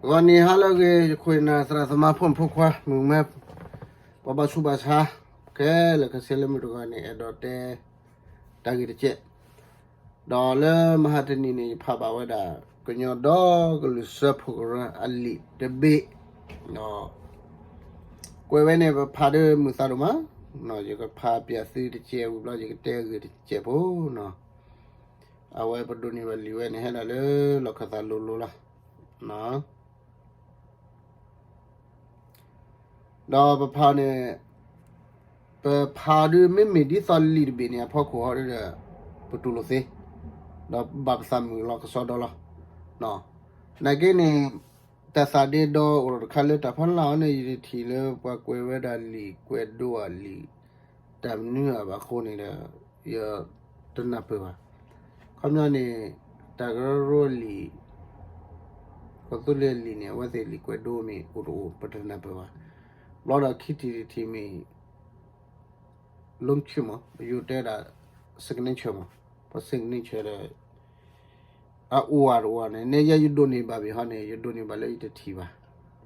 ဂီၤနံၤဟါလၢအဂ့ၤ ယခိၣ်ယနၢ်သရၣ်သမါဖိမုၣ်ဖိခွါ မုၣ်မဲ ပှၤဘၣ်ဆူးဘၣ်ဆါ ခဲလၢာ်ခဲဆ့လၢမုၢ်တဂီၤန့ၣ် အဲၣ်ဒိးတဲ တၢ်ဂ့ၢ်တကဲး ဒီးလၢမဟါတနံၤန့ၣ် ယဖးဘၣ်ဝဲဒၣ် ကညီဒီကလုာ်စၢဖှိၣ်ကရၢအလံာ်တဘ့ၣ် ဒီး ကွဲးဝဲန့ၣ် ပဖးဒၣ်မုာ်သးဒိၣ်မး, ယကဖးပျးသုတကဲးဝံၤဘျီ ယကတဲအဂ့ၢ်တကဲးဖိနီၤ, အဝဲပဒိးန့ၢ်ဘၣ်လံာ်ဝဲန့ၣ် ဟဲဒၣ်လၢလီၢ်ခၢၣ်သးလိၤလိၤလီၤ. ဒီးပဖးန့ၣ် ပဖးဒုးမ့မ့ၢ်ဒ်သိးလံာ်တဘ့ၣ်န့ၣ် အဖီခိၣ်ဟီဒီး ပတူၢ်လိာ်သ့, ဒီးဘၣ်ပသးမုာ်လီၤကစီဒီလီၤ. နာ်က့န့ၣ် တၢ်သးဒ့ဒီအိၣ်ဒီးတခါလၢတၢ်ဖီလာ်အီၤန့ၣ် ယတထံၣ်လၢပှၤကွဲးဝဲဒၣ်လံာ်ကွဲးဒိအလံာ် တၢ်မနုၤအဘၣ်အဃိန့ၣ်ဒီး ယတနၢ်ပၢၢ်ဘၣ်. ခီပညီန့ၣ် တၢ်ကရၢကရိလံာ် ကီၢ်သူလ့ၤအလံာ်န့ၣ် အဝဲသ့ၣ်လံာ်ကွဲးဒိမ့ၢ်အိၣ်တအိၣ် ပတနၢ်ပၢၢ်ဘၣ်. ဘျီဒီးခံထံၣ်တထံၣ်မ့ၢ် လီဆ့မး ယိၤတဲဒၣ် signature မး, ပှၤ signature ဒီး အအိၣ်ဧါတအိၣ်ဧါန့ၣ် နဲယဲယဒိးန့ၢ်ဘၣ်ဘၣ်ဟီန့ၣ် ယဒိးန့ၢ်ဘၣ်လၢယတထံၣ်ဘၣ်.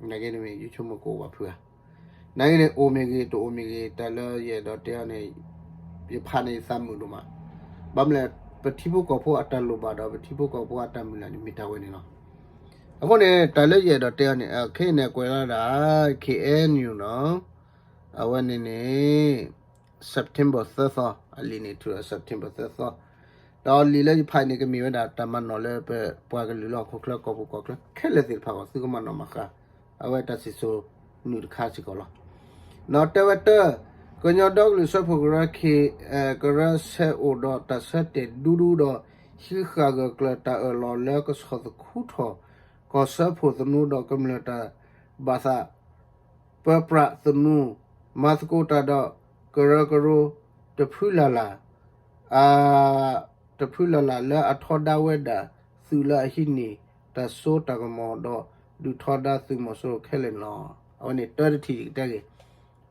နာ်က့န့ၣ်မ့ၢ် ယဆိကမိၣ်ကအိၣ်ဘၣ်ဖုးဧါ. နာ်က့န့ၣ် အိၣ်မ့ၢ်ဂ့ၤ တအိၣ်မ့ၢ်ဂ့ၤ တၢ်လၢယအဲၣ်ဒိးတဲအီၤန့ၣ် ယဖးန့ၣ်ယသးမုာ်ဒိၣ်မး. ဘၣ်မနုၤလဲၣ် ပထံဖိကီၢ်ဖိအတၢ်လိၣ်ဘၣ်ဒီး ပထံဖိကီၢ်ဖိအတၢ်မုၢ်လၢ်န့ၣ် မ့ၢ်တၢ်ဝဲန့ၣ်လီၤ. အဃိန့ၣ် တၢ်လၢယအဲၣ်ဒိးတဲအီၤန့ၣ် ခဲအံၤန့ၣ် ကွဲးလီၤဒၣ် ခ့ၣ်အဲၣ်ယူၣ်နီၤ အဝဲန့ၣ်န့ၣ် September သၢသီ အလံာ်န့ၣ် ထုးဒီး September သၢသီ, ဒီးလံာ်လၢယဖးအံၤန့ၣ် ကမ့ၢ်ဝဲဒၣ်တၢ်မၤနီၣ်လၢပပှၤကလုာ်လၢဟီၣ်ခိၣ်ချၢကီၢ်ပူၤကီၢ်ချၢခဲလၢာ်သ့ၣ်တဖၣ်အဂီၢ် သုကမၤနီၣ်မၤဃါ, အဝဲတၢ်စံၣ်စိၤနုာ်တခါစ့ၢ်ကီးလီၤ. ဒီးတဲဝဲတၢ် ကညီဒီကလုာ်စၢဖှိၣ်ကရၢ ကရၢဆဲးအိၣ်ဒီးတၢ်ဆၢတဲာ်ဒူဒူဒီး ဟံးဃာ်ဂၢၢ်ကျၢၤတၢ်အၢၣ်လီၤလၢကဆီၣ်သခူထီၣ် ကီၢ်စၢဖှိၣ်သနူဒီးကမျၢၢ်တၢ်ဘၣ်သး ပၢပြးသနူ မၤသကိးတၢ်ဒီးကရၢကရိတဖုလၢ်လၢ် အ တဖုလၢ်လၢ်လၢအထီဒါဝဲဒၣ်သုးလၢအဟံးန့ၢ်တၢ်စိတၢ်ကမီၤဒီးဒုးထီဒါသုးမီၤစိရိၤခဲလၢာ်န့ၣ်လီၤ. အဝဲန့ၣ်တၢတထံၣ်ယကတဲဂ့ၤ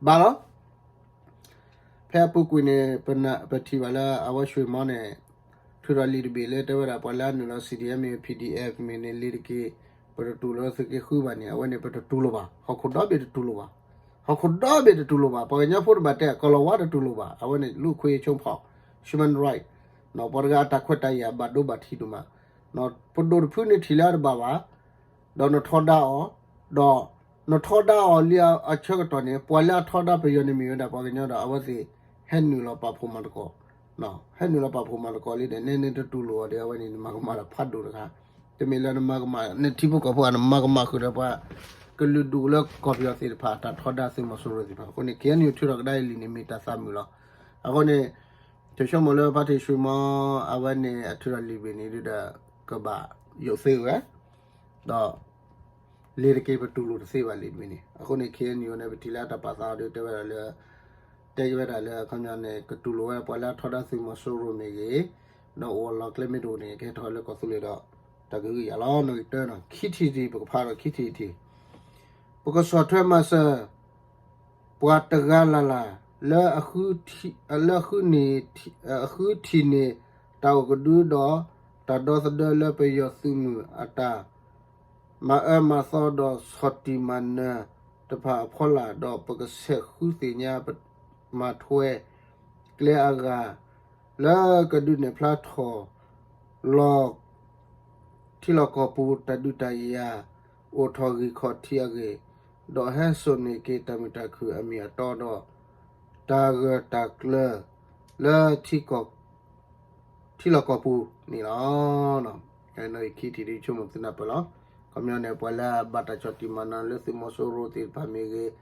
ဘၣ်လီၤ ဖဲအပူၤကွံာ်န့ၣ် ပနၢ်ပထံၣ်ဘၣ်လၢအဝဲ ရွှေမောင်း န့ၣ် ထုးထီၣ်လံာ်တဘ့ၣ်လၢတဲဝဲဒၣ် ပှၤလၢအနုာ်လီၤ C D M မ့ၢ် P D F မ့ၢ်န့ၣ် လ့ၤတက့ၤ ပတတူၢ်လိာ်သုးက့ဃုဘၣ်န့ၣ် အဝဲန့ၣ် ပတတူၢ်လိာ်ဘၣ်. ဟီၣ်ခိၣ်ဒီဘ့ၣ်တတူၢ်လိာ်ဘၣ်. ဟီၣ်ခိၣ်ဒီဘ့ၣ်တတူၢ်လိာ်ဘၣ်. ပှၤကညီဖိတဘၣ်တဲ ကီၢ်လီၤဝါတတူၢ်လိာ်ဘၣ်. အဝဲန့ၣ် လူ့အခွင့်အရေးချိုးဖောက် human right ပှၤတဂၤအတၢ်ခွဲးတၢ်ယာ်ဘၣ်ဒိဘၣ်ထံးဒိၣ်မး ပဒိၣ်တဖုန့ၣ်ထံၣ်လၢအတဘၣ်ဘၣ် ဒီးနထီဒါအီၤ, ဒီးနထီဒါအီၤလံအဆၢကတီၢ်န့ၣ် ပှၤလၢအထီဒါပယီၤန့ၣ်မ့ၢ်ဝဲဒၣ်ပှၤကညီဒီး အဝဲသ့ၣ်ဟဲနုာ်လီၤပာ်ဖှိၣ်မၤသကိး, ဟဲနုာ်လီၤပာ်ဖှိၣ်မၤသကိးလံဒီး နဲနတတူၢ်လိာ်အီၤဒီး အဝဲန့ၣ် နမၤကမၣ်တၢ်ဖးဒိၣ်တခါ, တမ့ၢ်လၢနမၤကမၣ် နထံဖိကီၢ်ဖိအနမၤကမၣ်ဃုာ်ဒီးပှၤကလုာ်ဒူၣ်လၢကီၢ်ပယီၤသ့ၣ်တဖၣ် တၢ်ထီဒါသုးမီၤစိရိၤသ့ၣ်တဖၣ်အဃိန့ၣ် K N U ထုးထီၣ်ကဒါအံၤလံာ်န့ၣ် မ့ၢ်တၢ်သးမုာ်လီၤ. အဃိန့ၣ် တဆိကမိၣ်လၢ ဖါတံၢ် ရွှေမောင်း အဝဲန့ၣ် အထုးထီၣ်လံာ်တဘ့ၣ်န့ၣ်ဒုးဒီး ကဘၣ်ယိးသ့ဝဲ, ဒီး လ့ၤတက့ၤ ပတူၢ်လိာ်တသ့ဘၣ်လံာ်တဘ့ၣ်န့ၣ်. အဃိန့ၣ် K N U န့ၣ် ပထံၣ်လၢအတၢ်ပာ်သးအီၤဒီး တဲဝဲဒၣ်လၢ တဲက့ၤဝဲဒၣ်လၢ အခီပညီန့ၣ် ကတူၢ်လိာ်ဝဲပှၤလၢအထီဒါသုးမီၤစိရိၤမ့ၢ်ဂ့ၤ, ဒီးအိၣ်အလီၢ်ကျဲမ့ၢ်တအိၣ်န့ၣ် ကဟဲထီၣ်လၢကီၢ်သူလ့ၤဒီး တၢ်ကဂံၢ်ယၤလီၤ. နီၣ်ဂံၢ်တၢနီၤ ခံထံၣ်တထံၣ် ပကဖးဒီးခံထံၣ်တထံၣ် ပကဆီၣ်ထွဲမၤစၢၤ ပှၤတဂၤလၢ်လၢ် လၢအဃုထံၣ် လၢအဃုန့ၢ် အဃုထံၣ်န့ၢ်တၢ်အိၣ်ကဒုဒီး တၢ်ဒီသဒၢလၢပယီၤသုးမုၢ်အတၢ် မၤအၢမၤသီဒီးဆီၣ်တံၢ်မၤနၢၤတဖၣ်အဖီလာ် ဒီးပကဆဲးဃုသ့ၣ်ညါ မၤထွဲကျဲအဂၤ လၢကဒုးနဲၣ်ဖျါထီၣ်လီၤ ထံလီၢ်ကီၢ်ပူၤ တၢ်ဒုးတၢ်ယၤ အိၣ်ထီၣ်ဂ့ၢ်ခီၣ်ထံးအဂ့ၢ်, ဒီးဟဲစိာ်န့ၢ်က့ၤတၢ်မုာ်တၢ်ခုၣ်အမ့ၢ်အတီဒီး တၢ်ဂၢၢ်တၢ်ကျၢၤလၢ ထံလီၢ်ကီၢ်ပူၤန့ၣ်လီၤ. နီၣ်ဂံၢ်ခံထံၣ်ဒ်ဆိကမိၣ်သုနၢ်ပၢၢ်လီၤ. ခီပညီန့ၣ် ပှၤလၢအဘၣ်တၢ်ဆီၣ်တံၢ်မၤနၢၤလၢသုးမီၤစိရိၤသ့ၣ်တဖၣ်မ့ၢ်ဂ့ၤ,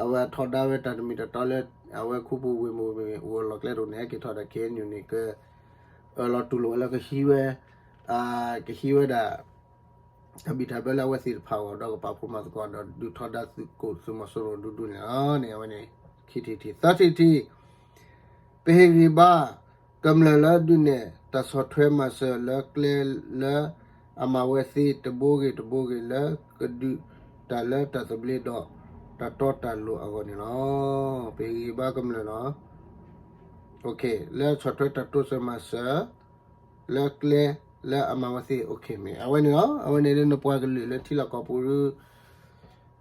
အဝဲထီဒါဝဲတၢ်တမံၤတတီလၢ အဝဲခူပူၤဝ့ၢ်မုၢ်မ့ၢ်အိၣ်အလီၢ်ကျဲတအိၣ်န့ၣ် ဟဲက့ၤထီၣ်ဒီး K N U န့ၣ် ကအၢၣ်လီၤတူၢ်လိာ်ဝဲလၢကဟံးဝဲ ကဟံးဝဲဒၣ် တၢ်ဘံၣ်တၢ်ဘၢလၢအဝဲသ့ၣ်တဖၣ်အဂီၢ် ဒီးကပာ်ဖှိၣ်မၤသကိးဒီး ဒုးထီဒါသုးကိၣ်သုးမီၤစိရိၤဒူဒူန့ၣ်လီၤ. န့ၣ်အဝဲန့ၣ် ခံထံၣ်တထံၣ် သၢထံၣ်တထံၣ် ပဟ့ၣ်ဂံၢ်ဘါ ကမျၢၢ်လၢဒုးနဲၣ်တၢ်ဆီၣ်ထွဲမၤစၢၤလၢကျဲလၢအမၤဝဲသ့တဘိဂ့ၤတဘိဂ့ၤ လၢကဒုးတၢ်လၢတၢ်သဘျ့ဒီးတၢ်တီတၢ်လိၤအဂီၢ်န့ၣ်လီၤ. ပဟ့ၣ်ဂံၢ်ဘါကမျၢၢ်လီၤ. လၢဆီၣ်ထွဲတၢ်တိစၢၤမၤစၢၤ လၢကျဲ လၢအမၤဝဲသ့ၣ် okay မ့ၢ် အဝဲန့ၣ်လီၤ. အဝဲန့ၣ်လၢနပှၤကလုာ်လၢထံလီၢ်ကီၢ်ပူၤ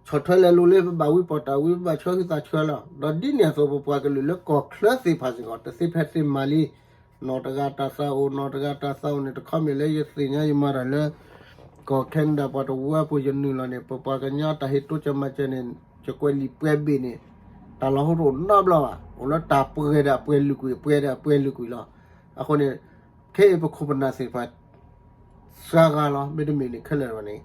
ဆီၣ်ထွဲလဲၤလိၤလၢပဘၣ်ဝံပီၣ်တၢ်ဝံ ပဘၣ်ဆှၢဃံသးဆှၢလီၤ. ဒီးဒ်န့ၣ်အသိး ပပှၤကလုာ်လၢကီၢ်ချၢသ့ၣ်တဖၣ်စ့ၢ်ကီး တသ့ဖဲသ့မၤလံ. နီၢ်တဂၤတၢ်သးအိၣ် နီၢ်တဂၤတၢ်သးအိၣ်န့ၣ် တခီမ့ၢ်လၢယသ့ၣ်ညါယမၤတၢ်လၢ ကီၢ် Canada ပှၤတဝၢပူၤယနုာ်လီၤန့ၣ် ပပှၤကညီတၢ်ဟ့ၣ်တိစၢၤမၤစၢၤန့ၣ် ယကွဲးလံာ်ပှဲၤဘ့ၣ်န့ၣ် တၢ်လီၤဟိတအိၣ်နီတဘျီဘၣ်. အိၣ်လၢတၢ်ပှဲၤဒီးအပှဲၤလုာ်ကွံာ် ပှဲၤဒီးအပှဲၤလုာ်ကွံာ်လီၤ. အဃိန့ၣ် ခဲအံၤပခိၣ်ပနၢ်သ့ၣ်တဖၣ် စှၤဂၤလီၤ. မ့တမ့ၢ်န့ၣ်ခဲလၢာ်ဘၣ်န့ၣ်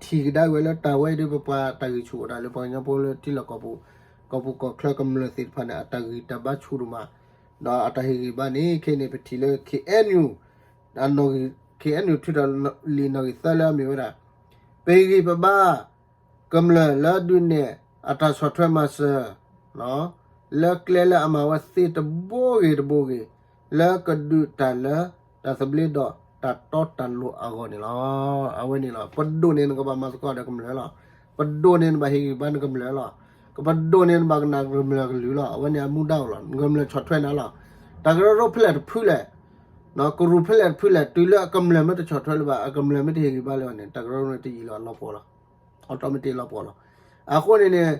ထံၣ်ကဒါဝဲလၢတၢ်ဝဲအံၤဒီး ပပှၤတၢ်ဂံၢ်ဆူၣ်အိၣ်ဒၣ်လၢပှၤကညီဖိလၢထံလီၢ်ကီၢ်ပူၤ ကီၢ်ပူၤကီၢ်ချၢကမျၢၢ်သ့ၣ်တဖၣ်န့ၣ် အတၢ်ဂံၢ်တၢ်ဘါဆူၣ်ဒိၣ်မး ဒီးအတၢ်ဟ့ၣ်ဂံၢ်ဘါန့ၣ် ခဲအံၤန့ၣ် ပထံၣ်လၢ KNU အနီၣ်ဂံၢ် KNU ထုးထီၣ်လံာ်နီၣ်ဂံၢ်သၢလၢအမ့ၢ်ဝဲဒၣ် ပဟ့ၣ်ဂံၢ်ပဘါ ကမျၢၢ်လၢဒုးနဲၣ်အတၢ်ဆီၣ်ထွဲမၤစၢၤ လၢကျဲလၢအမၤဝဲသ့တဘိဂ့ၤတဘိဂ့ၤ လၢကဒုးတၢ်လၢတၢ်သဘျ့ဒီးတၢ်တီတၢ်လိၤအဂီၢ်န့ၣ်လီၤ. အဝဲန့ၣ်လီၤ. ပဒိၣ်န့ၣ်နကဘၣ်မၤသကိးဒီးကမျၢၢ်လီၤ. ပဒိၣ်န့ၣ်နဘၣ်ဟ့ၣ်ဂံၢ်ဘါနကမျၢၢ်လီၤ. ကပဒိၣ်န့ၣ်နဘၣ်ကနၣ်ကမျၢၢ်ကလုၢ်လီၤ. အဝဲန့ၣ်အမူဒါအိၣ်လီၤ. ကမျၢၢ်ဆီၣ်ထွဲနၤလီၤ. တၢ်ကရၢကရိဖဲလဲၣ်တဖုလဲၣ် ကရူၢ်ဖဲလဲၣ်တဖုလဲၣ် တုၤလၢအကမျၢၢ်မ့ၢ်တဆီၣ်ထွဲလၢၤဘၣ် အကမျၢၢ်မ့ၢ်တဟ့ၣ်ဂံၢ်ဘါလၢၤဘၣ်န့ၣ် တၢ်ကရၢကရိန့ၣ်တယံာ်လီၤအလီၤပှီၢ်လီၤ. automatic လီၤပှီၢ်လီၤ. အဃိန့ၣ်န့ၣ်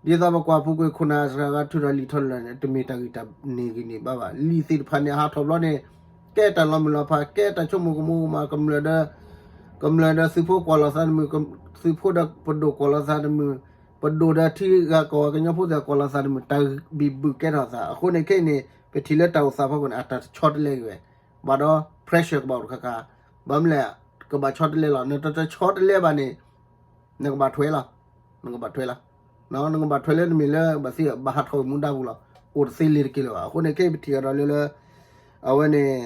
ဒ်သိးပကွၢ်ပူၤကွံာ်ခိၣ်နၢ်စှၤဂၤထုးထီၣ်လံာ်ထီၣ်လၢာ်န့ၣ် တမ့ၢ်တၢ်ဂံၢ်တၢ်န့ၢ်ဂံၢ်န့ၢ်ဘါဘၣ်. လံာ်သ့ၣ်တဖၣ်န့ၣ် အဟးထီၣ်ဘျီန့ၣ် ကဲတၢ်လီၤမုၢ်လီၤဖး ကဲတၢ်ဆိကမိၣ်ကမူၤကမၣ် ကမျၢၢ်ဒီး ကမျၢၢ်ဒီးသုးဖိကွၢ်လိာ်သးတမုာ် သုးဖိဒီးပဒိၣ်ကွၢ်လိာ်သးတမုာ် ပဒိၣ်ဒီးထံဂၤကီၢ်ဂၤကညီဖိသ့ၣ်ကွၢ်လိာ်သးတမုာ် တၢ်ဘံၣ်ဘုၣ်ကဲထီၣ်သး အဃိန့ၣ်ခဲအံၤန့ၣ် ပထံၣ်လၢတၢ်အိၣ်သးဖီခိၣ်န့ၣ် အတၢ်တဆီတလဲက့ၤဝဲ ဘၣ်ဒီး pressure ကဘၣ်အိၣ်တခါခါ ဘၣ်မနုၤလဲၣ် ကဘၣ်ဆီတလဲလီၤ နတတဆီတလဲဘၣ်န့ၣ် နကဘၣ်ထွဲလီၤ နကဘၣ်ထွဲလီၤ နကဘၣ်ထွဲလၢနမ့ၢ်လၢဘၣ်သ့ၣ်ဘၣ်ဟးထီၣ်ဝဲမူဒါပူၤလီၤ အိၣ်တသ့လ့ၤတက့ၢ်လၢၤဘၣ် အဃိန့ၣ်ခဲအံၤပထံၣ်အီၤဒီးလၢလၢ အဝဲန့ၣ်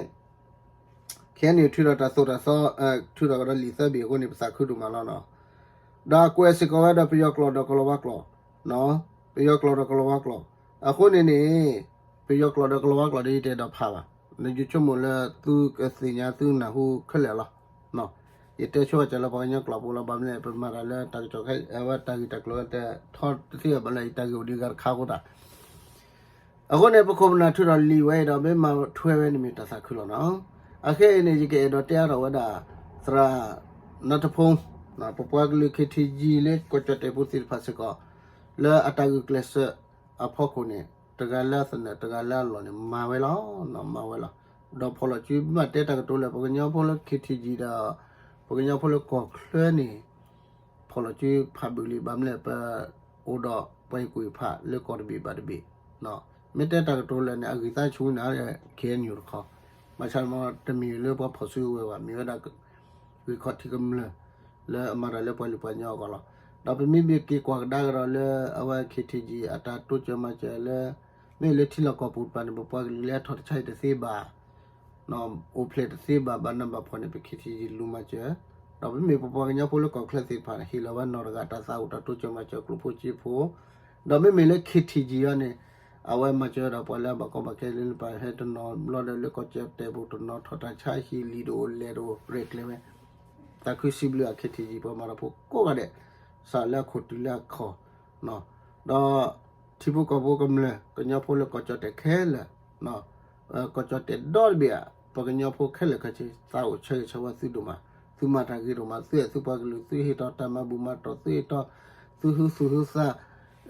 KNU ထုးထီၣ်တၢ်သိၣ်တၢ်သီ ထုးထီၣ်ကဒီးလံာ်သၢဘ့ၣ်အဃိန့ၣ် ပသးခုဒိၣ်မးလီၤနီၤ ဒီးကွဲးစ့ၢ်ကီးဝဲဒီးပယီၤကျိာ်ဒီးကလီၤဝါကျိာ် ပယီၤကျိာ်ဒီးကလီၤဝါကျိာ် အဃိန့ၣ်န့ၣ် ပယီၤကျိာ်ဒီးကလီၤဝါကျိာ်ဒီးယတဲဒီးဖးဘၣ် နယဆိကမိၣ်လၢသုကသ့ၣ်ညါသုနၢ်ဟူခဲလၢာ်လီၤ ယတဲဆိကီးလၢပှၤကညီကျိာ်ပူၤလီၤ ဘၣ်မနုၤလဲၣ် ပမၤတၢ်လၢတၢ်ကစီၣ်ခဲ အဝဲတၢ်ဂ့ၢ်တၢ်ကျိၤတဲထီတသ့ဘၣ်လၢ ယတၢ်ဂ့ၢ်အိၣ်ဒံးဂၤတခါအဃိသတး အဃိန့ၣ် ပခိၣ်ပနၢ်ထုးထီၣ်လံာ်ဝဲအံၤဒီး မ့ၢ်မၤထွဲဝဲန့ၣ်မ့ၢ်တၢ်သးခုလီၤနီၤ. အခဲအံၤန့ၣ် ယကအဲၣ်ဒိးတဲအါထီၣ်ဝဲဒၣ် သရၣ်နါတဖု ပပှၤကလုာ် KTG လၢကီၢ်ကၠီၣ်တဲာ်ပူၤသ့ၣ်တဖၣ်စ့ၢ်ကီး လၢအတၢ်ဂုာ်ကျဲးစၢးအဖီခိၣ်န့ၣ် တဂၤလၢအသနၢၣ် တဂၤလၢအလီၢ်န့ၣ် မၤဝဲလီၤ, မၤဝဲလီၤ. ဒီးဖီၣ်လီၤစု မ့ၢ်တဲတၢ်ကတိၤလၢ ပကညီဖိလၢ KTG ဒီး ပကညီဖိလၢကီၢ်ချၢန့ၣ် ဖီၣ်လီၤစုဖးဘျုးလံ ဘၣ်မနုၤလဲၣ် ပအိၣ်ဒီးပှၤဟ့ၣ်ကူၣ်ဟ့ၣ်ဖးလၢကီၢ်တဘ့ၣ်ဘၣ်တဘ့ၣ်, မ့ၢ်တဲတၢ်ကတိၤလၢာ်န့ၣ် အဂံၢ်သးဆူၣ်နၤ KNU တခီ, ဘၣ်ဆၣ်မ့ၢ်တမ့ၢ်လၢပှၤဖီၣ်စုကဝဲၤဘၣ်, မ့ၢ်ဝဲဒၣ် ဂံၢ်ခီၣ်ထံးကမျၢၢ် လၢအမၤတၢ်လၢပှၤလုၢ်ပှၤကညီအဂီၢ်လီၤ. ဒီးပမ့မ့ၢ်က့ၤကွၢ်ကဒါကဒီးလၢအဝဲ KTG အတၢ်တိစၢၤမၤစၢၤလၢ မ့ၢ်လၢထံလီၢ်ကီၢ်ပူၤတဖၣ်န့ၣ် ပပှၤကလုာ်လၢအထီၣ်တဆါအံၤတသ့ဘၣ် အိၣ်ဖျဲၣ်တသ့ဘၣ် ဘၣ်နးဘၣ်ဖှီၣ်န့ၣ် ပ KTG လူၤမၤစၢၤ, ဒီးပမ့ၢ်ပပှၤကညီဖိလၢကီၢ်ချၢသ့ၣ်တဖၣ်န့ၣ် ဟ့ၣ်လီၤဝဲနီၢ်တဂၤတၢ်သးအိၣ်တၢ်တိစၢၤမၤစၢၤကျိၣ်ဖိစ့ဖိ, ဒီးမ့မ့ၢ်လၢ KTG အံၤန့ၣ် အဝဲမၤစၢၤဒီးပှၤလၢအဘၣ်ကီဘၣ်ခဲလၢပှၤဟဲတနီၤဘျီဒီးလၢကီၢ်ကၠီၣ်တဲာ်ပူၤတနီၤ ထီၣ်တၢ်ဆါဟံၣ်လံၤတအိၣ်လဲၣ်တအိၣ်ရဲၣ်ကျဲၤဝဲ, သးခုစံးဘျုးအ KTG ပှၤမၤတၢ်ဖိကိးဂၤဒဲး, စးလၢအခိၣ်တုၤလၢအခီၣ် ဒီး ထံဖိကီၢ်ဖိကမျၢၢ် ကညီဖိလၢကီၢ်ကၠီၣ်တဲာ်ခဲလၢာ်, ကီၢ်ကၠီၣ်တဲာ်ဒီတဘ့ၣ်ဧါ, ပှၤကညီဖိခဲလၢာ်ခဲဆ့ သးအိၣ်ဆၢဂ့ၤဆၢဝါသုဒိၣ်မး, သုမၤတၢ်ဂ့ၤဒိၣ်မး, သုအဲၣ်သုပှၤကလုာ် သုဟ့ၣ်ထီၣ်တၢ်မၤဘူၣ်မၤတီၢ် သုဟ့ၣ်ထီၣ် သုဟုသူၣ်ဟုသး,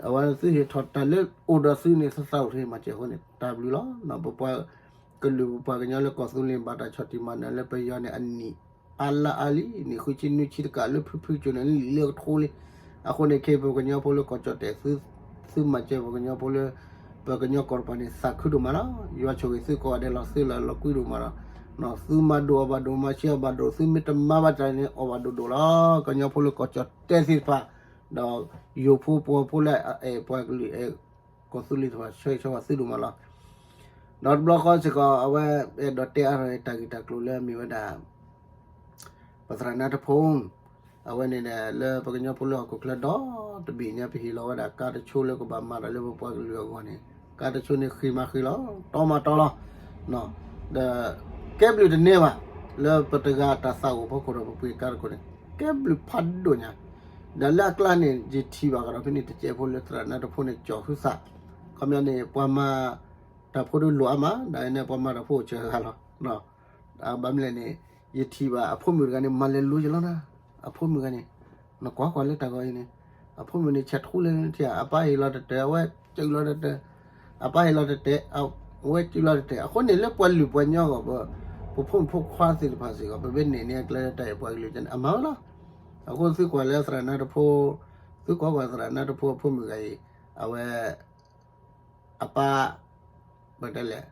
အဝဲသုဟ့ၣ်ထီၣ်တၢ်လၢအိၣ်ဒီးသုန့ၣ် သးသးအိၣ်တမၤစၢၤအဃိန့ၣ် တၢ်ဘျုးလီၤ. ပပှၤကလုာ်ပပှၤကညီလၢကီၢ်သူလ့ၤ ဘၣ်တၢ်ဆီၣ်တံၢ်မၤနၢၤလၢပယီၤန့ၣ် အနံၣ် အါလါအါလံ, နံၣ်ဃုဆံနွံဆံတကးလၢဖုဖုကၠိၤန့ၣ် လံာ်လၢကထိလံ. အဃိန့ၣ်ခဲအံၤ ပကညီဖိလၢကီၢ်ကၠီၣ်တဲာ် သုမၤစၢၤပှၤကညီဖိလၢ ပကညီကီၢ်တပၤန့ၣ် သးခုဒိၣ်မးလီၤ. ယွၤဆိၣ်ဂ့ၤသုကိးဂၤဒဲးလီၤ. သုလၢလီၤကွံဒိၣ်မးလီၤ. သုမၤဒိၣ်အီၣ်ဘၣ်ဒိၣ် မၤဆံးအီၣ်ဘၣ်ဒိၣ် သုမ့ၢ်တမၤဘၣ်တၢ်န့ၣ် အီၣ်ဘၣ်ဒိၣ်ဒိၣ်လီၤ. ကညီဖိလၢကီၢ်ကၠီၣ်တဲာ်သ့ၣ်တဖၣ် ဒီးယိၤဖိပှီၤဖိလၢအအဲၣ်ပှၤကလုာ်အဲၣ်ကီၢ်သူလ့ၤသ့ၣ်တဖၣ် ဆၢဂ့ၤဆၢဝါသုဒိၣ်မးလီၤ. ဒီးတဘျီဃီစ့ၢ်ကီး အဝဲအဲၣ်ဒိးတဲအါထီၣ်တၢ်ဂ့ၢ်တၢ်ကျိၤလၢအမ့ၢ်ဝဲဒၣ် ပသရၣ်နါတဖု အဝဲန့ၣ်ဒီး လၢပကညီဖိလၢဟီၣ်ခိၣ်ချၢဒီတဘ့ၣ်ညါ ပဟ့ၣ်လီၤဝဲဒၣ်ကါတဆိလၢကဘၣ်မၤတၢ်လၢပပှၤကလုာ်အဂီၢ်န့ၣ် ကါတဆိန့ၣ်ဃ့ၢ်မၤဃ့ၢ်လီၤ တီမၤတီလီၤ. ဒီးကဲဘျုးတန့ၢ်ဘၣ် လၢပတဂၤတၢ်သးအိၣ်ဖီခိၣ်ဒီးပပှ့ၤကါတခိၣ်န့ၣ် ကဲဘျုးဖးဒိၣ်ညါ ဒီးလၢအကျါန့ၣ် ယထံၣ်ဘၣ်ကဒီးဖဲန့ၣ် တစဲးဖိလၢသရၣ်နါတဖုန့ၣ် ကၠီၣ်ဟုသး ခီပညီန့ၣ် ပှၤမၤတၢ်ဖိဒုးလိၣ်အါမး ဒီးန့ၣ် ပှၤမၤတၢ်ဖိအိၣ်စၢၤဂၤလီၤ. ဘၣ်မနုၤလဲၣ်န့ၣ် ယထံၣ်ဘၣ်အဖိမုၣ်တဂၤန့ၣ် မၤလဲၤလိယလီၤနၤ, အဖိမုၣ်တဂၤန့ၣ်, နကွၢ်ကွၢ်လၢတၢ်ဂီၤအံၤန့ၣ်, အဖိမုၣ်န့ၣ် ဆဲးထူလၢထံၣ် အပၢ်ဟ့ၣ်လီၤတတၢၢ် အဝဲစံးလီၤတတၢၢ်, အပၢ်ဟ့ၣ်လီၤတတၢၢ်, အဝဲစံးလီၤတတၢၢ်, အဃိန့ၣ်လၢပှၤလုၢ်ပှၤညီအဂီၢ်, ပဖိမုၣ်ဖိခွါသ့ၣ်တဖၣ်စ့ၢ်ကီး ပမ့ၢ်န့ၢ်န့ၢ်အကျဲလၢတၢ်အဲၣ်ပှၤကလုာ်န့ၣ် အမၤဝဲလီၤ. အဃိသုကွၢ်လၢသရၣ်နါတဖိ, သုကွၢ်ကွၢ်သရၣ်နါတဖိအဖိမုၣ်ဂၤအံၤ, အဝဲ အပၢ်, ပတဲလဲၣ်,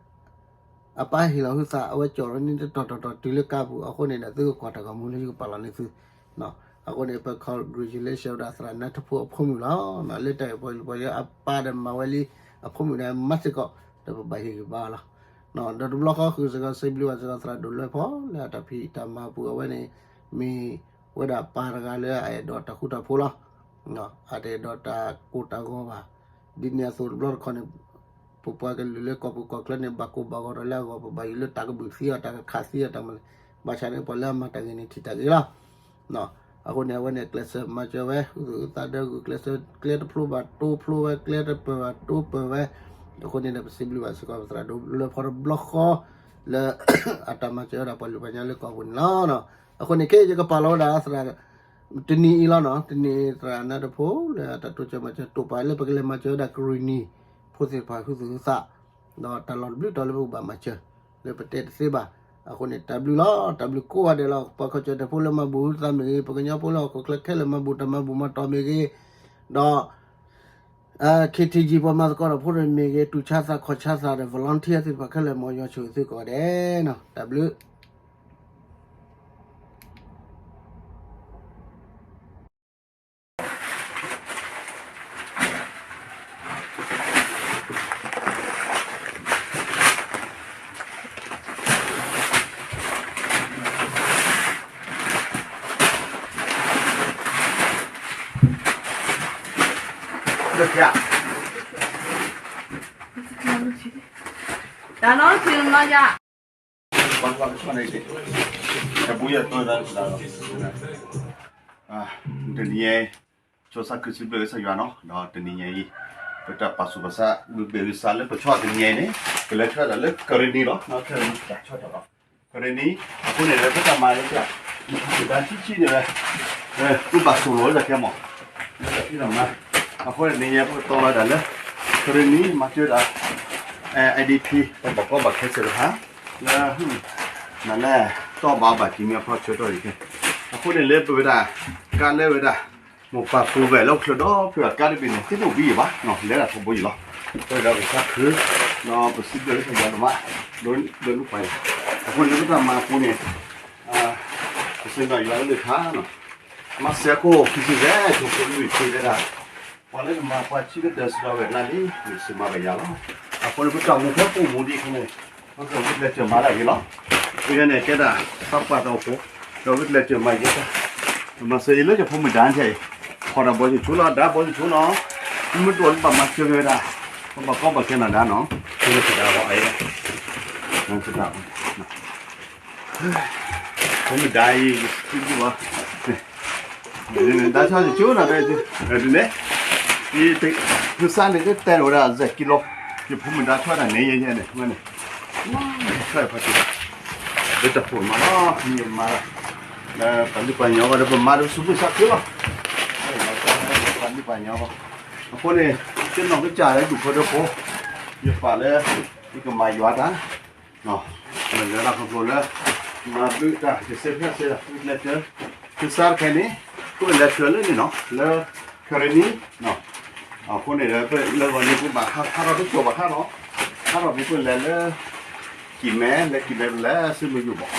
အပၢ်ဟ့ၣ်လီၤဟုသး အဝဲကၠီၣ်လီၤန့ၢ်တတီၤတီၤတီၤတုၤလၢကါပူၤ, အဃိန့ၣ်ဒီး သုကကွၢ်တၢ်ဂီၤမူလၢယကပာ်လီၤန့ၢ်သု, အဃိန့ၣ် ပ congratulation ဝဲဒၣ်သရၣ်နါတဖိအဖိမုၣ်လီၤ. လၢတၢ်အဲၣ်ပှၤကလုာ်ပှၤလၢအပၢ်ဒီးမၤဝဲလံ, အဖိမုၣ်ဒီးမၤစ့ၢ်ကီး, ဒီးပဘၣ်ဟ့ၣ်ဂံၢ်ဘါအီၤလီၤ. ဒီးတဘျီဃီဃုာ်စ့ၢ်ကီး စံးဘျုးဘၣ်စ့ၢ်ကီးသရၣ်ဒိၣ်လွဲဖီလၢအတၢ်ဖံးတၢ်မၤအပူၤ အဝဲန့ၣ် မ့ၢ်ဝဲဒၣ်ပၢ်တဂၤလၢအအဲၣ်ဒိးတၢ်ဃူတၢ်ဖိးလီၤ. အတအဲၣ်ဒိးတၢ်ကိၢ်တၢ်ဂီၤဘၣ်. ဒ်န့ၣ်အသိးတဘျီတခီၣ်န့ၣ်, ပပှၤကလုာ်လၢကီၢ်ပူၤကီၢ်ချၢန့ၣ် ဘၣ်ကိၢ်ဘၣ်ဂီၤဒီးလၢအဂီၢ် ပဘၣ်ယိၣ်လၢတၢ်ကဘုၣ်သံအီၤ တၢ်ကခးသံအီၤတၢ်မနုၤ, ဘၣ်ဆၣ်န့ၣ် ပှၤလၢအမၤတၢ်ဂ့ၤန့ၣ်ထံၣ်တၢ်ဂ့ၤလီၤ. အဃိန့ၣ် အဝဲန့ၣ်ကျဲးစၢးမၤစၢၤဝဲ ဟုသူၣ်ဟုသးဒီးဂုာ်ကျဲးစၢး ကျဲတဖျိဘၣ်တိဖျိဝဲ ကျဲတပၢၢ်ဘၣ်တိပၢၢ်ဝဲ, အဃိန့ၣ်ဒီး ပစံးဘျုးဘၣ်စ့ၢ်ကီးပသရၣ်ဒိၣ်လွဲဖီတဘျီဃီ လၢ အတၢ်မၤစၢၤဝဲဒၣ်ပှၤလုၢ်ပှၤညီလၢကီၢ်ပူၤန့ၣ်လီၤ. အဃိန့ၣ်ခဲအံၤယကပာ်လီၤဝဲဒၣ်သရၣ် တနံၤအံၤလီၤနီၤ, တနံၤအံၤသရၣ်နါတဖိလၢအတၢ်တိစၢၤမၤစၢၤတိာ်ပာ်လၢပကလဲၤမၤစၢၤဝဲဒၣ်ကရံၣ်နံၤဖိသ့ၣ်တဖၣ်ဟုသူၣ်ဟုသး, ဒီးတၢ်လီၢ်တဘျုးတီၤလၢပကဘၣ်မၤစၢၤ လၢပတဲတသ့ဘၣ်. အဃိန့ၣ် တၢ်ဘျုးလီၤ, တၢ်ဘျုးကိးဂၤဒဲးလီၤ. ပှၤခီၣ်စၢၢ်တၢၢ်ဖိလၢမၤဘူၣ်ဟုသးမ့ၢ်ဂ့ၤ, ပှၤကညီဖိလၢဟီၣ်ခိၣ်ချၢခဲလၢာ်မၤဘူၣ်တၢ်မၤဘူၣ်မၤတီၢ်မ့ၢ်ဂ့ၤ, ဒီး KTG ပှၤမၤသကိးတၢ်ဖိတမ့ၢ်ဂ့ၤ, တူၢ်ဆါသးခီၣ်ဆါသးဒီး volunteer သ့ၣ်တဖၣ်ခဲလၢာ် မ်ယွၤဆိၣ်ဂ့ၤသုကိးဂၤဒဲးနီၤ, တၢ်ဘျုးတနံၤအံၤ ဆိစၢ်ခုစံးဘျုးကစၢ်ယွၤနီၤ, ဒီးတနံၤညါအံၤ ပတၢ်ပာ်ဆူၣ်ပာ်ဆါ ဘုဘ့ၣ်ဂံစါလၢပဆီတနံၤညါအံၤန့ၣ် ပလဲၤဆှၢတၢ်လၢကရ့ၣ်နံၤလီၤ, ကရ့ၣ်နံၤ ကရ့ၣ်နံၤ, အဃိန့ၣ်ဒီး ပတၢ်မၤလၢ တၢ်ထံထံန့ၣ်ဝဲ ပဘၣ်သိၣ်လိလၢတၢ်ခဲမး, လၢတၢ်ဖံးတၢ်မၤ, အဃိန့ၣ် တနံၤညါ ပကတီၤလီၤတၢ်လၢ ကရ့ၣ်နံၤ မၤစၢၤတၢ် IDP ပှၤဘၣ်ကီဘၣ်ခဲသ့ၣ်တဖၣ် လၢ နလဲၣ် တီၢ်ဘၣ်ဘၣ်ကံမ့ၢ်အဖီဆၢထီၣ်အံၤခဲ, အဃိန့ၣ်လၢပဝဲဒၣ် ကါလၢဝဲဒၣ် မိၢ်ပၢ်ပူၤဝဲၢ်လၢအိၣ်ချၢဒီဖျၢၣ်အကါတဘ့ၣ်န့ၣ် သ့ၣ်တအိၣ်ဘံယံၤဘၣ်, လဲၤဒၣ်ထီဘိယံၤလီၤ, အဃိဒီးပသးခု ဒီးပစံးဘျုးကစၢ်ယွၤဒိၣ်မး ဒိၣ်ဒိၣ်လူပှၤယၤ, အဃိန့ၣ်လၢပတၢ်မၤအပူၤန့ၣ် ပစံးဘျုးယွၤလၢလၢခါနီၤ, မၤစၢၤခိၣ်ခံဆံယဲၢ် ဆိဖိလွံၢ်ဆံတဲဒၣ် ပှၤလၢကမၤပှၤဆံးကတၢၢ်စ့ၢ်ကီးဝဲဒၣ်လံ မ့ၢ်စံးမၤဝဲယၤလီၤ, အဃိန့ၣ် ပတၢ်မူဖဲပအိၣ်မူဒံးအဃိန့ၣ် ပကလဲၤစၢၤမၤဒၣ်က့ၤလီၤ, ပယဲန့ၣ်ကဲဒၣ် သးပှၢ်တၢ်အိၣ်ဖှိၣ် ဒီးပကလဲၤစၢၤမၤယဲတၢ်, မၤစၢၤအံၤလၢယဖိမုၣ်ဒါန့ၣ်အံၤ ဖီၣ်တၢ်ဘီယူၤဆိလီၤ ဒါဘီယူၤဆိနီၤ, မ့ၢ်တအိၣ်လၢဘၣ်မၤစၢၤဝဲဒၣ် ပဘၣ်ကီဘၣ်ခဲနီၤဒါနီၤ, ဆိလၢကဒါဘီအံၤ ဖိမုၣ်ဒါအံၤ စံးဘျုးဘၣ်, ဒါဆီယဆိနီၤ ဒ်န့ၣ်, ယသးန့ၣ် ကတဲဝဲဒၣ် စဲးကံလီၤ, ယဖိမုၣ်ဒါဆီတၢ်န့ၣ် ယဲယဲန့ၣ် ဝဲန့ၣ်, ဆီဖးတံၢ်, လၢတၢ်ဖှိၣ်မၤလီၤ မ့ၢ်မၤလီၤ, လၢပှၤလုၢ်ပှၤညီဘၣ်ဒီး ပမၤဒီးဆူၣ်ဘုၣ်ဆါခုလီၤ, ပှၤလုၢ်ပှၤညီဘၣ်, အဃိန့ၣ် ယနီၢ်ကစၢ်လၢဒူၣ်ဖိထၢဖိ, ယပာ်လၢ ယကမၤယွၤတၢ် မ့ၢ်လၢတၢ်ခီဖျိလၢ မၤဘျုးတၢ်ကစဲးဖျၢၣ်စဲး ဝံကျဲးစၢး ကစၢ်တခါန့ၣ် ပကလဲၤဆှၢလၢန့ၣ်နီၤ လၢ ကရ့ၣ်နံၤ အဃိန့ၣ်ဒီး ပလၢဂီၤန့ၣ် ပဘၣ်ဟးထီၣ်တကၠိၤဘၣ်ခါနီၤ ဟးထီၣ်ဖဲပလဲၤလၢ ကံၢ်မဲ လၢကံၢ်မဲပလဲၤဆူမုၢ်ယူၢ်ဘၣ်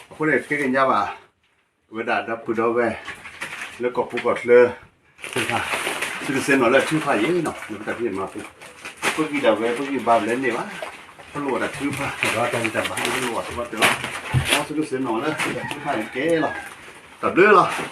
အဃိန့ၣ် ကဲကညါဘၣ် ဝဲဒၣ်ဒီပုၢ်ဒီဝဲၢ် လၢကီၢ်ပူၤကီၢ်ချၢ သ့ၣ်တဖၣ် သုကဆ့ၣ်နီၤလၢအထုကဖၣ်အံၤနီၤ လၢပတၢ်ဖံးတၢ်မၤပူၤ ပဂံၢ်ဒၣ်ဝဲ ပဂံၢ်ဘါပလဲၤန့ၢ်ဘၣ် ပလိၣ်ဘၣ်တၢ်ထုကဖၣ် ဒီးတၢ်ဂံၢ်တၢ်ဘါ ပလိၣ်ဘၣ်သပှၢ်တၢၢ်လီၤ သုကဆ့ၣ်နီၤလၢတၢ်ထုကဖၣ်န့ၣ်ကဲလီၤ တၢ်ဘျုးလီၤ